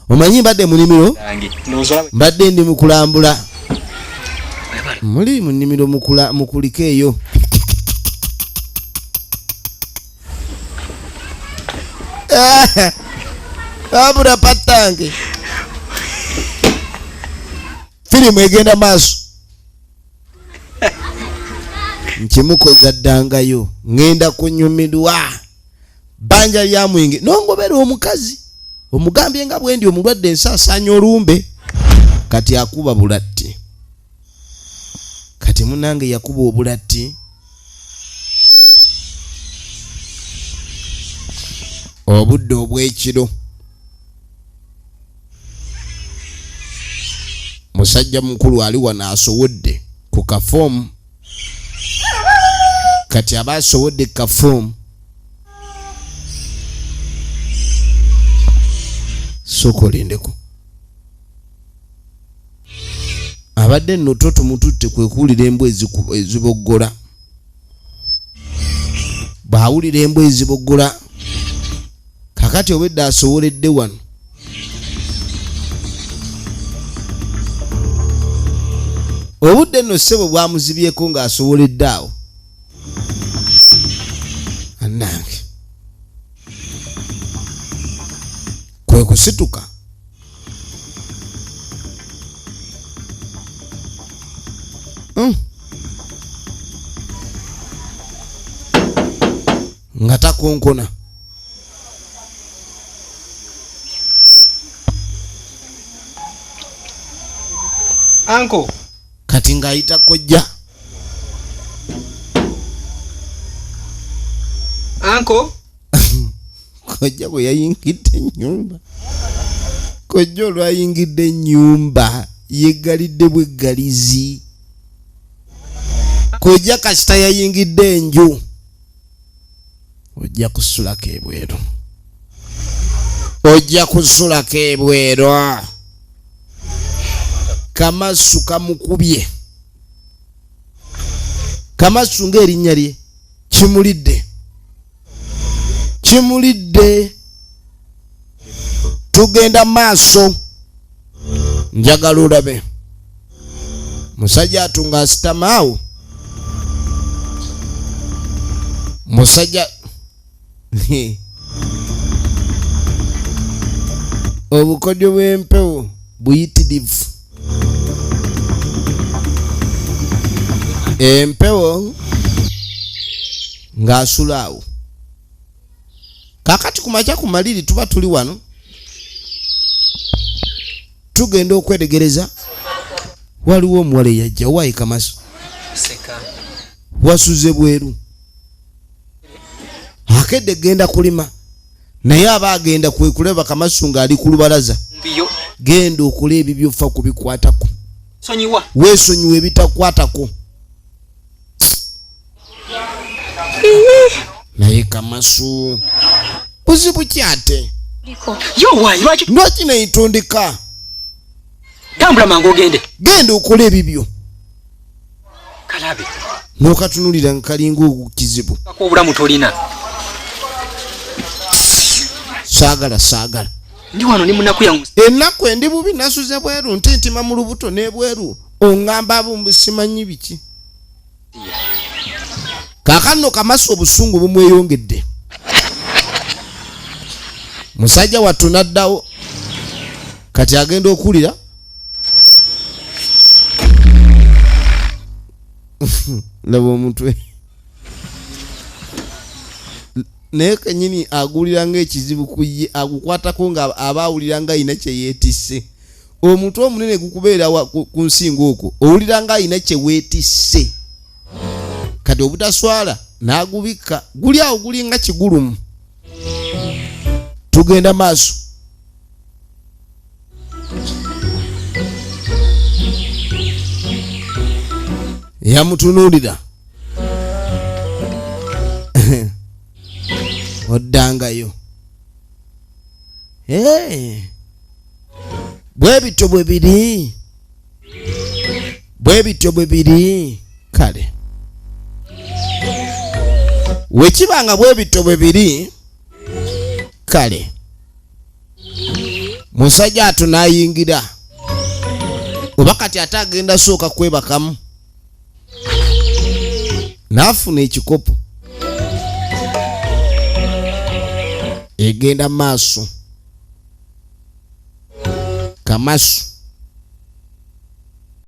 Omanyi mbadde mu nnimiro, mbadde ndi mukulambula, muli mu nnimiro mukulike eyo. Wabula pattange firimu egenda maaso. Nkimukoza ddangayo, ŋŋenda kunyumirwa bbanja lya mwenge nongobera omukazi omugambye nga bwendi omulwadde ensaasaanya olumbe. Kati akuba bulatti, kati munange yakuba obulatti obudde obw'ekiro. Musajja mukulu ali wano asowodde ku kafoomu, kati aba asowodde ku kafoomu. Sooka olindeko, abadde nno to tumututte kwe kuwulira embwa eziboggola. Bw'awulira embwa eziboggola, kakati obwedda asowoledde wano obudde nno ssebo bwamuzibyeko ng'asowoledde awo. Annange kwe kusituka Nga takonkona. Anko. Kati ng'ayita kojja. Anko. Kojja bwe yayingidde ennyumba, kojja olwayingidde ennyumba yeggalidde bweggalizi. Kojja kasita yayingidde enju, ojja kusulako ebweru, ojja kusulako ebweru. Kamasu kamukubye, kamasu ng'erinnya lye kimulidde, kimulidde. Tugenda maaso, njagala olabe musajja atunga asitama awo. Musajja obukodyo bw'empewo buyitirivu, empewo ng'asula awo. Kakati ku makya ku maliri tuba tuli wano tugenda okwetegereza, waliwo omuwala eyajja. Waayi Kamaso, wasuze bweru, akedde genda kulima, naye aba agenda kwe kulaba Kamasu ng'ali ku lubalaza. Genda okola ebibyo, fa kubikwatako, weesonyiwa ebitakwatako. Naye Kamasu buzibu ki ate? Lwaki neyitundika? Tambula mangu ogende, genda okola ebibyo. Kalabe n'okatunulira nga kalinga okizibu. Obulamu tolina. Saagala, saagala. Ndi wano ndi munaku yangu. Ennaku endi bubi, nasuze bweru nti ntima mu lubuto n'ebweru oŋŋamba abumbu simanyi biki. Kaakano Kamasu obusungu bumweyongedde. Musajja wattu n'addawo, kati agenda okuwulira laba omutwe naye kenyini aguwulira ng'ekizibu ku ye, agukwatako nga aba awulira nga alina kye yeetisse. Omutwe omunene gukubeera ku nsingo okwo, owulira nga alina kye weetisse. Kati obutaswala n'agubikka guli awo gulinga kigulumu. Tugenda maaso. Yamutunuulira oddangayo. Bwe bityo bwe biri, bwe bityo bwe biri. Kale wekiba nga bwe bityo bwe biri, kale Musajja atu n'ayingira, oba kati ate agenda sooka kwebakamu, n'afuna ekikopo. Egenda maaso kamasu.